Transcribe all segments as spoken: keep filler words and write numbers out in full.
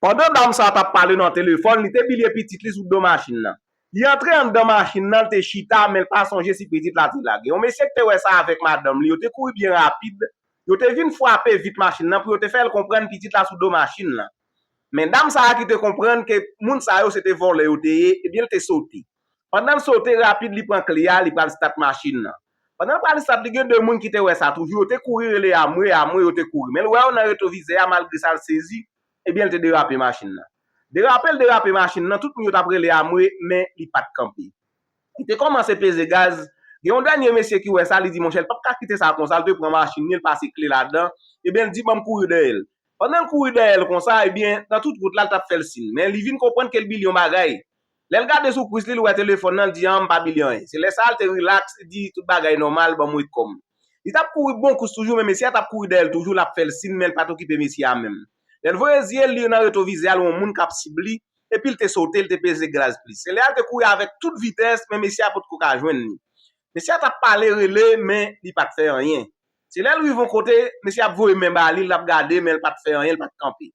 Pandan dam sa a t ap pale nan telefòn, li te bilye pitit li sou do machin nan. Li antre anndan machin nan, li te chita, men li pa sonje si pitit la te la. Gen yon mesye ki te wè sa avèk madanm li, yo te kouri byen rapid, yo te vin frape vit machin nan pou yo te fè l konprann pitit la sou do machin nan. Men dam sa a ki te konprann ke moun sa yo se te vòlè yo te ye, ebyen li te sote. Pandan l sote rapid, li pran kle a, li pral stat machin nan. Pandan l pral stat, li gen de moun ki te wè sa toujou, yo te kouri rele amwe, amwe, yo te kouri. Men l wè yo nan retwovizè a, malgre sa l sezi, ebyen l te derape machin nan. Derape l derape machin nan, tout moun yo t ap rele amwe, men li pa t kanpe. Li te kòmanse peze gaz. Gen yon dènye mesye ki wè sa, li di, monchè, l p ap ka kite sa konsa, l te pran machin li, l pase kle ladan, ebyen l di, ban m kouri dèyè l. Pandan l kouri dèyè l konsa, ebyen, nan tout wout la, l t ap fè l siy. Men li vin konprann ke l bilye yon bagay. Lè l gade sou kwis li, l wè telefòn nan, l di, an, m pa bilye anyen. Se lè sa a l te rilaks, li di, tout bagay nòmal, ban m wè kò m. Li t ap kouri bon kous toujou, men mesye a t ap kouri dèyè l toujou, l ap fè l siy, men l pa t okipe mesye a menm. Lè l voye zye l, li nan retwovizè a, l wè yon moun k ap sib li, epi l te sote, l te peze gaz plis. Se lè a l te kouri avèk tout vitès, men mesye a potko ka jwenn li. Mesye a t ap pale, rele, men li pa t fè anyen. Se lè l rive yon kote, mesye ap voye men ba li, l ap gade, men l pa t fè anyen, l pa t kanpe.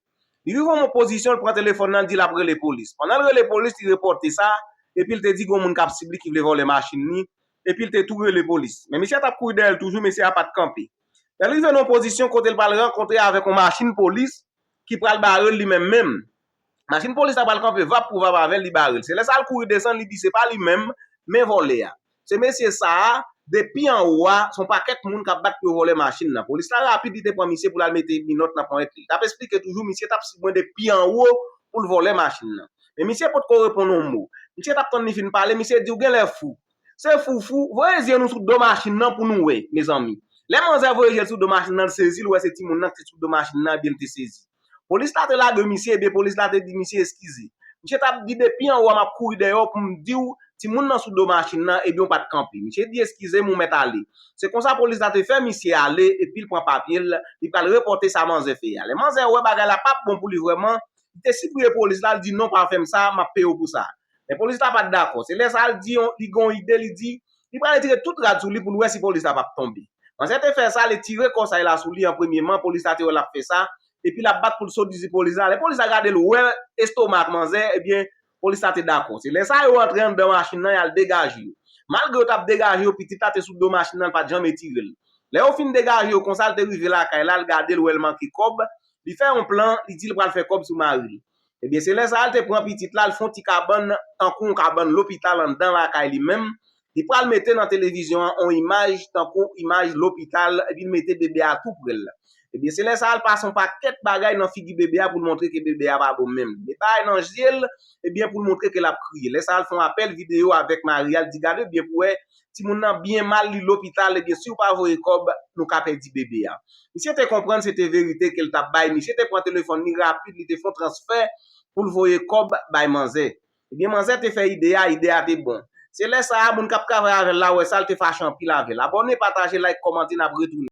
Li rive yon pozisyon, l pran telefòn nan, l di l ap rele polis. Pandan l rele polis, li repòte sa, epi l te di gen yon moun k ap sib li ki vle vòlè machin li, epi l te tou rele polis. Men mesye a t ap kouri dèyè l toujou, mesye a pa t kanpe. Lè l rive nan yon pozisyon kote l pral rankontre avèk yon machin polis ki pral bare l li menm menm. Machin polis la pral kanpe vap pou vap avè l, li bare l. Se lè sa a l kouri desann, li di se pa li menm, men vòlè a. Se mesye sa a, depi anwo a, se yon pakèt moun k ap bat pou yo vòlè machin nan. Polis la rapid, li te pran misye pou l al mete minòt nan ponyèt li. L t ap esplike toujou, misye t ap sib mwen depi anwo pou l vòlè machin nan. Men misye potko reponn yon mo. Misye t ap tann li fin pale, misye di, ou genlè fou. Se fou fou, voye zye nou sou do machin nan pou nou wè, mezanmi. Lè manzè voye zye l sou do machin nan, l sezi, l wè se timoun nan ki te sou do machin nan, ebyen l te sezi. Polis la te lage misye, ebyen polis la te di misye eskize. Misye t ap di depi anwo a m ap kouri dèyè w pou m di w timoun nan sou do machin nan, ebyen w pa t kanpe. Misye di eskize m, ou mèt ale. Se konsa polis la te fè misye ale, epi l pran papye l, li pral repòte sa manzè fè a. Lè manzè wè bagay la p ap bon pou li vrèman, li te sipriye polis la, l di non, pa fè m sa, m ap peye w pou sa. Men polis la pa t dakò. Se lè sa a l di, li gen yon ide, li di, li pral retire tout rad sou li pou l wè si polis la p ap tonbe. Manzè te fè sa, li tire kòsay la sou li an premyeman, polis la te wè l ap fè sa, epi l ap bat pou l sot di polis la. Lè polis la gade l wè estomak manzè, ebyen, polis la te dakò. Se lè sa a yo antre anndan machin nan, y al degaje yo. Malgre yo t ap degaje yo, pitit la te sou do machin nan, l pa t janm etire l. Lè yo fin degaje yo konsa, l te rive lakay la, l gade l wè l manke kòb, li fè yon plan, li di l pral fè kòb sou mari l. Ebyen, se lè sa a l te pran pitit la, l fè yon ti kabann, tankou yon kabann lopital anndan lakay li menm. Li pral mete nan televizyon an yon imaj, tankou imaj lopital, epi l mete bebe a tou prè l. Ebyen, se lè sa a l pase yon pakèt bagay nan figi bebe a pou l montre ke bebe a pa bon menm. Li met bagay nan je l, ebyen, pou l montre ke l ap kriye. Lè sa a l fè yon apèl videyo avèk mari a, l di, gade byen pou wè, timoun nan byen mal, li lopital, ebyen, si w pa voye kòb, nou ka pèdi bebe a. Misye te konprann se te verite ke l t ap bay. Misye te pran telefòn li rapid, li te fè yon transfè pou l voye kòb bay manzè. Ebyen, manzè te fè ide a, ide a te bon. Se lè sa a, moun k ap travay avè l la wè sa, l te fache anpil avè l. Abòne, pataje, like, kòmante, n ap retounen.